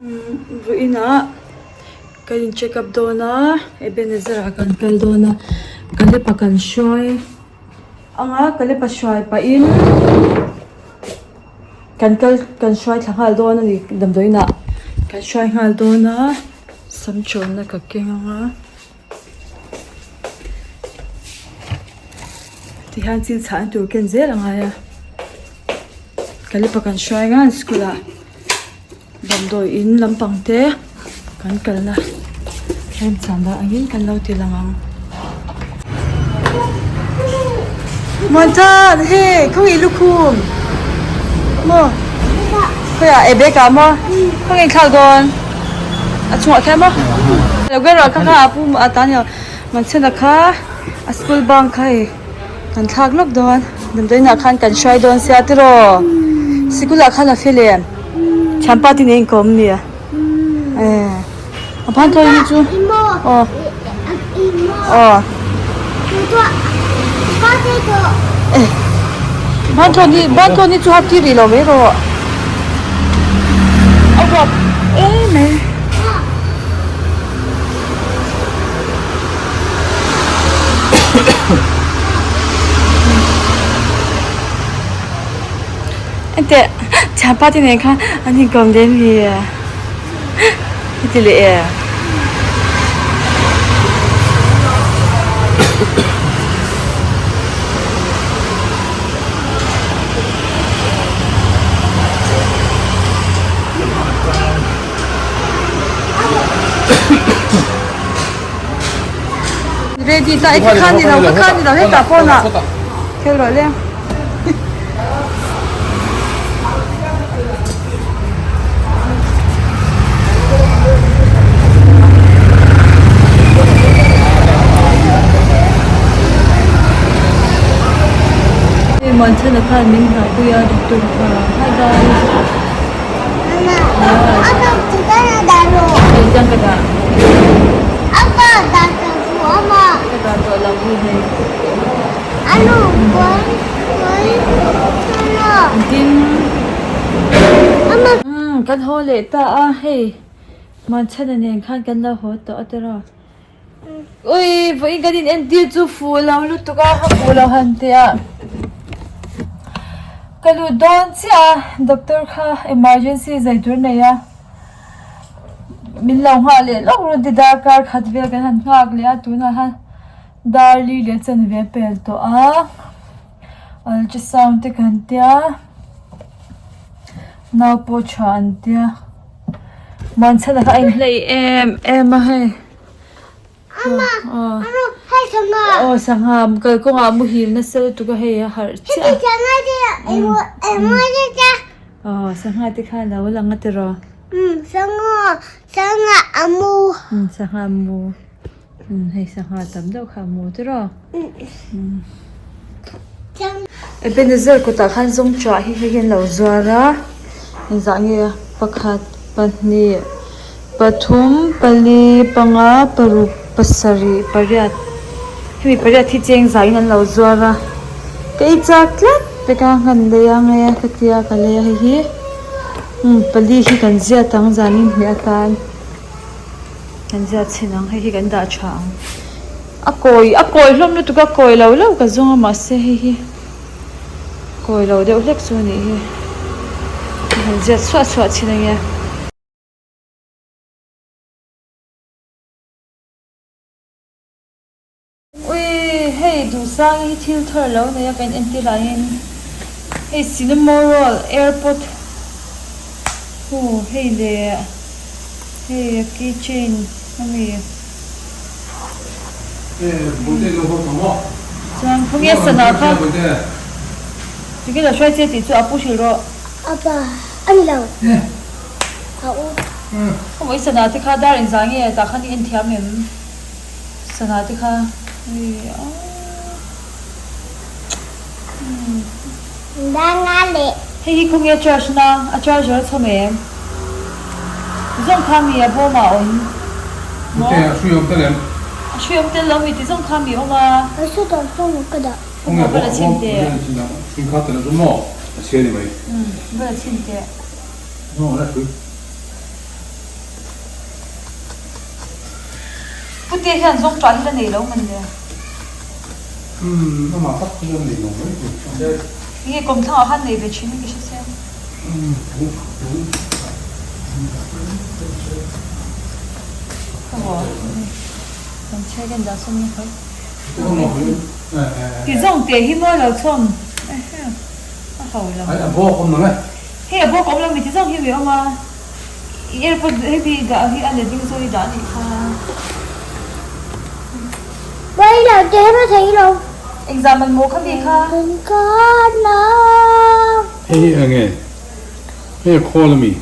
Vawiin ah kan in check up dawn a Ebenezer ah kan kal dawn a Kalepa kan hruai anga Kalepa hruai pahin kan kal kan hruai thla nghal dawn a ni damdawiin ah kan hruai nghal dawn a sam chawnna ka keng anga tihian thil chhah na tur ken zel a ngai a Kalepa kan hruai anga school ah. Damdawi in lampang te kan kalna remchang dah angin kan lo ti lang ang. Muantan hei khawnge i lukhum maw khawiah e bag ah maw khawnge i thlak dawn a chungah khian maw lo ber rawh kha kha a pu a ta ni lo Muanchhana kha a school bang kha hei. Kan thlak lawk dawn damdawiin ah khan kan hruai dawn sia tiraw sikul ah khan a fel em thianpa te nen inkawm ania eh a ban tawh hi chu aw aw eh ban tawh ni ban tawh ni chu hak tir rih lo mai rawh a huap em mai. Enteh thianpa te nen khan an inkawm dawn mi heti leh e. Ready ta e kha ni lo ka kha ni lo hetah pawnah khel rawh le. Hei Muanchhana khan min hlauhpui a doctor kha hi guys. Kan haw leh ta a hei Muanchhana nen khan kan lo haw tawh a tiraw ui vawiin kan in entir chu fuh lo lutuk a ka fuh lo han tih a. Ka lut dawn chiah a, doctor kha emergency zai tur nei a, min lo nghah leh lawk rawn ti darkar khat vel kan han nghak leh a, tunah hian dar li leh chanve a pel tawh a, ultrasound te kan tia, nau pawh tha an tia, Muanchhana kha a inhlei em em a hei. Aw sangha kalkawngah muhil nasa lutuk a hei a harh chiah a aw sangha te kha a lo lang a tiraw sangha a mu hei sangha tam deuh kha a mu tiraw Ebenezer kawtah khan zawng chah hi hei hian lo zuar a engzah nge pakhat pahnih pathum pali panga paruk pasarih pariat hemi pariat hi cheng zaiin an lo zuar a ka ei chak tlat pek a kan lei ang e ka tia ka lei a hei hi umm pali hi kan ziat ang zanin hmeh atan kan ziat chhin ang hei hi kan dah tha ang a kawi a kawi hlawm lutuk a kawi lo lo ka zawng a mahse hei hi kawi lo deuh hlek chu a nih hi kan ziat suah suah chhin ang e. Ui hei duhsang hi thil thar lo nei a kan entir ah hian hei cinnamon roll airpod hu hei leh hei a key chain ami chuan khawnge sana kha tinge lo hruai che tih chu a pu hrilh rawh. Apa ani lo. A u. Khaw i sana te kha dar engzah nge tah khan i en thiam em? Sana te kha ui aw. Danga leh. Hei hi khawnge a charge na? A charger a chhawm em? Zawng kha mi a bawm ah a awm maw? A hrui awm tel em? A hrui awm tel lo mi ti zawng kha mi awm a. A hrui tawh zawng ka dah. Khawnge a bawm a bawm a hrui kha tel a chu maw? A chhia ni mai. Umm bala chhin teh. Pute hian zawng ṭah hi la nei lo man le. Umm amah tak chu a nei lo mai thei. Nge kawmthlangah khan nei ve thin ka hre sia. Kan chhiar hian dah sawn nge khawi. Ti zawng teh hi mawi lo chhawm a ho lo. A bawk awm lo e. Hei a bawk awm lo mi ti zawng hi mi awm a. I airpod hemi dah hi a letling zawng i dah anih kha. Mawi lo teh hi maw thei lo. Engzah man maw kha mi kha. Hei hi enge? Hei a khawl ami?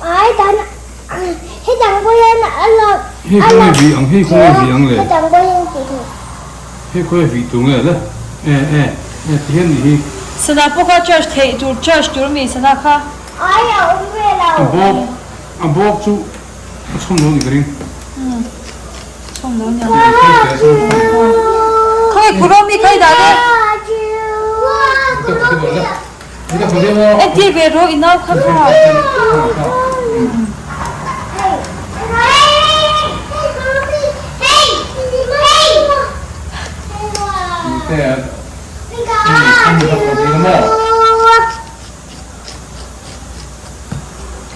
Ai dan hei dang pawh hian a lo Hei khawnge vih ang hei khawnge vih ang le. Hei dang pawh hian tih theih. Hei khawnge vih tur nge le e e e ti hian nih hi. Sana pawh kha charge theih tur charge tur ami sana kha. Ai a awm ve lo. A bawk a bawk chu a chhawm lo ni ka ring. Chhawm lo nia. Khawnge kuro mi kha i dah le. Entir ve rawh i nau kha kha.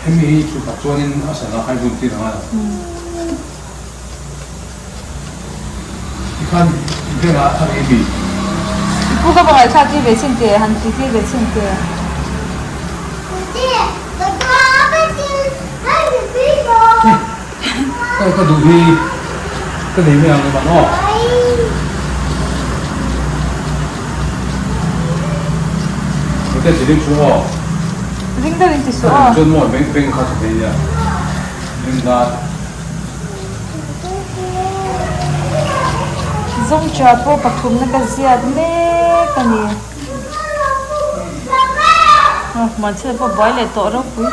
Hemi hi chutah chuanin a sana khai bun tir ang a. Tikhan bengah a ri mi. I pu ka va ngaihthlak tir ve chin teh, han ti tir ve chin teh. Ka duh hi ka nei mai ang emaw aw. Hete ti ring suh aw. Ring deuh in ti suh aw. Chuan maw beng beng kha tha thei nia. Ring dan. Zawngṭha pawh pathumna ka ziat mek a ni. Hmuanchhela pawh buai leh tawh ropui.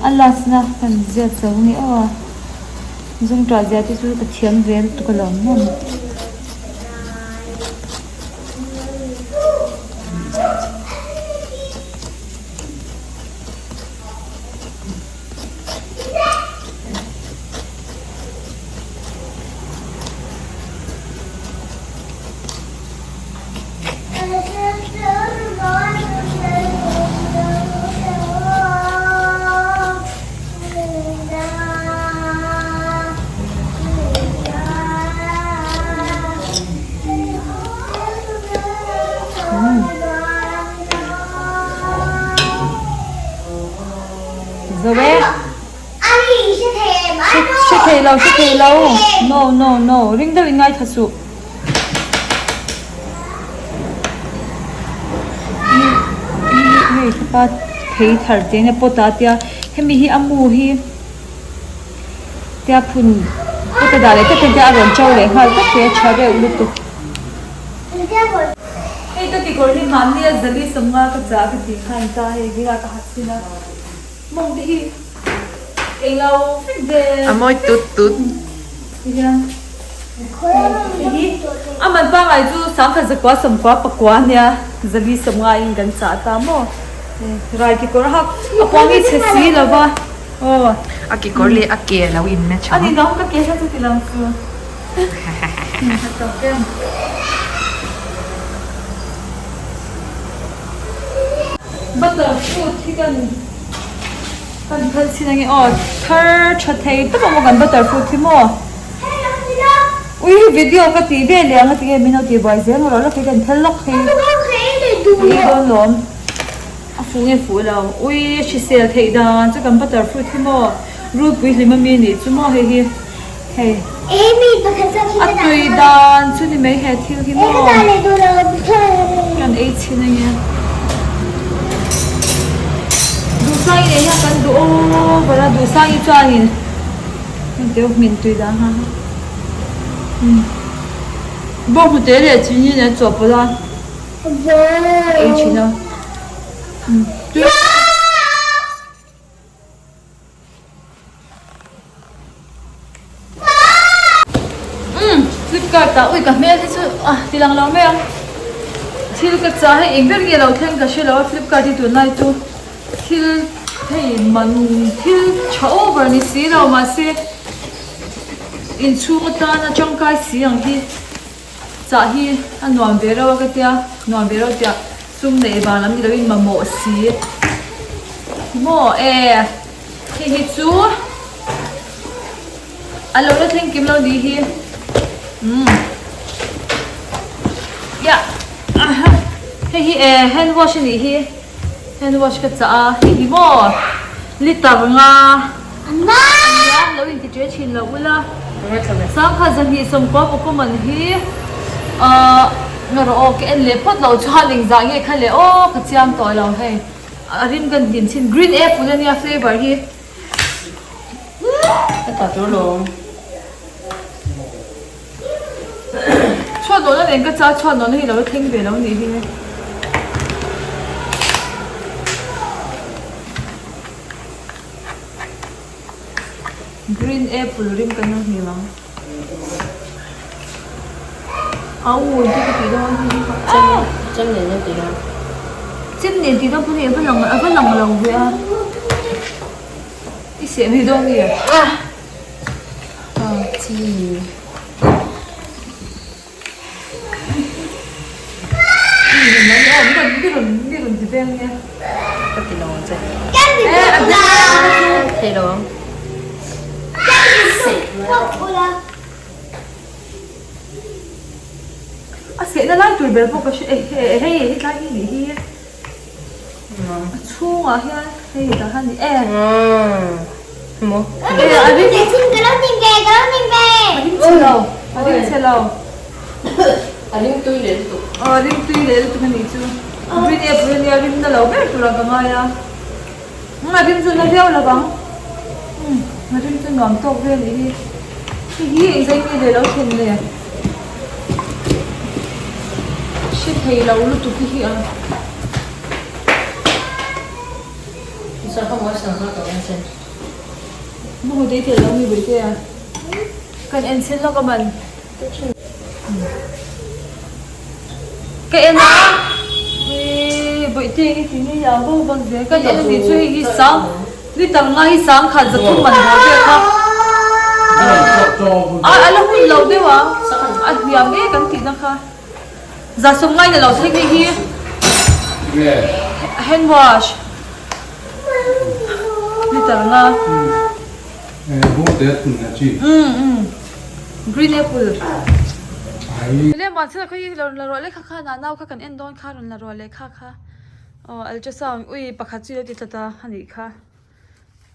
A last na kan ziat zo nge aw a. Zawngṭha ziah te chu ka thiam ve lutuk alawm maw. Zo e. Hre thei lo, hre thei lo. No, no, no. Ring deuh in ngaithla suh. Hei pa thei thar te nge pot ah tia hemi hi a mu hi tia phun pot a dah leh tawp hian tia a rawn to leh nghal vek thei a tha reuh lutuk. Hei ka kekawr hi mahni a zali sawmnga ka chah ka tih khan ta hei vela ka ha chhin a mawng te hi englo vek ve A mawi tut tut. Ti hian hei hi a man pangai chu sangkhat zakua sawmkua pakua ania zali sawmnga in kan chah ta maw rai kekawr a hak a puang hi chhe si lova aw. A kekawr leh a ke a lo in match ang. A ni dang ka ke kha chu ti lang chu. Butter fruit hi kan kan phal chin ange aw thar tha thei tawp ang maw kan butter fruit hi maw ui video ka tih ve leh ang a tinge min lo tih buai zel maw lawk hi kan phel lawk hi ui dawn lawm a fuh nge fuh lo ui hrisel theih dan chu kan butter fruit hi maw rulpui hlim ami nih chu maw hei hi. Hei a tui dan chu ni mai he thil hi maw kan ei chhin a nia duhsang i nei hian kan duh over a duhsang i chuanin heng hmin tui dan ha bawnghnute leh chini nen chawhpawlh a ei thin a. Umm flipkart ah ui ka hmel hi chu ah ti lang lo mai ang thil ka chah hei eng ber nge lo thleng ka hre lo a flipkart hi tunlai chu thil. Hei man thil tha over ni si lo mahse inchhung atana tangkai si ang hi chah hi a nuam ve reuh a ka tia nuam ve reuh tia sum neih vang lam ni loin mamawh si maw e hei hi chu a lo la thleng kim lo ni hi umm ya hei hi e hand wash a nih hi. Hand wash ka chah a, hei hi maw litre nga ania lo inti ṭe ṭhin lo ula sangkhat zahnih sawmkua pawh man hi ahh nga rawh aw ka en leh phawt loh chuan engzah nge kha leh aw ka chiang tawh lo hei a rim kan hlim chin green apple ania flavour hi. Ka ta tur lawm. Chhuat nawhna nen ka chah chhuat nawhna hi lo thleng ve lo nih hi. Green apple rim kan lo hmu ang. A u te ka tih dawn hi. Chem nen an tih dawn. Chem nen tih dawn pawh hi a va lang a va lang lo ve a. I seh mai dawn nge? Ka ti lo ang che. Thei lo ang. A sehna lai tur ber pawh ka hre e hei hetlai hi nih hi. A chhungah hian hei tah hian ni e. Maw? E a ring a ring chhe lo a ring chhe lo. A ring tui leh lutuk. Aw a ring tui leh lutuk a nih chu. Green apple ania rim na lo ber turah ka ngai a. A rim chu na viau lo vang. A rim chu nuam tawk vel nih hi. Hei hi engzai nge leh lo thlen le. Hre thei lo lutuk hi hi a. Maw dei tel lo mi bawihte a. Kan en chhin lawk a man. Ka en a Ui bawihte eng iti nge i au vak vak zel kan en a nih chu hei hi sang litre nga hi sangkhat zathum man bawr vel kha a a la hun lo deuh a a hniam e kan tihna kha zasawm ngaina lo thleng hei hi hand wash litre nga. Green apple. Le muan chhela khawi hi la ruah leh kha kha nau kha kan en dawn kha rawn la ruah leh kha kha aw ultrasound ui pakhat chu ilo ti tlat a anih kha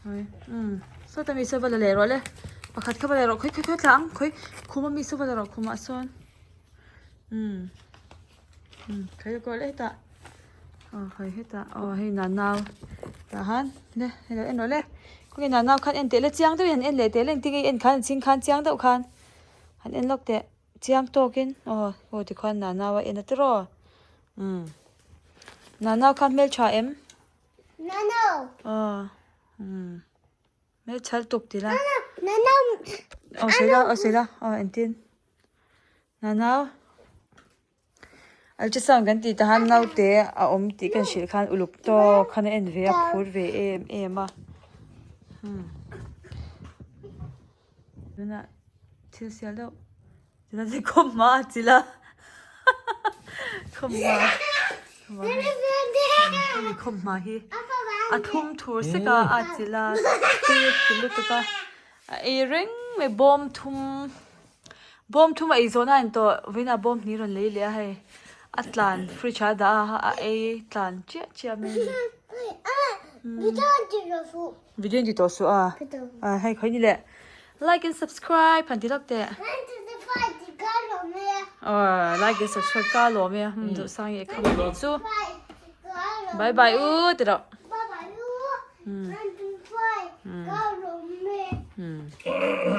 umm sawta mi saw va la leh rawh le pakhat kha va leh rawh khawi khawi khawi thla ang khawi khuma mi saw va la rawh khumah sawn umm. Khawi kawr leh hetah aw khawi hetah aw hei nanau tah han le hei lo en rawh le khawnge nanau khan en teh le chiang deuhin han en leh teh le engtin nge i en khan an chhing khan chiang deuh khan han en lawk teh chiang tawkin aw aw tikhuan nanau a en a tiraw umm nanau kha hmeltha em aw umm. Hmeltha lutuk ti la. Aw sawi la aw sawi la aw entin. Nanau. Ultrasound kan tih tahan naute a awm tih kan hrilh khan uluk tawk khan a en ve a phur ve em em a. Hmm. Tunah thil sial deuh. Tunah chu khawm hma a chilh a. Khawm hma. Hemi khawm hma hi a thum thur sek a a chilh a tui a chilh lutuk a a ei reng mai bawm thum bawm thum a ei zawh na a intawh vawiinah bawm hnih rawn lei leh a hei a tlan fridge ah a dah a a ei tlan chiah chiah mai a ni. Video in ti tawh suh a ah hei khawi ni leh like and subscribe han ti lawk teh aw like and subscribe ka lawm e hum duh sang i kham anih chu bye bye u ti rawh um um.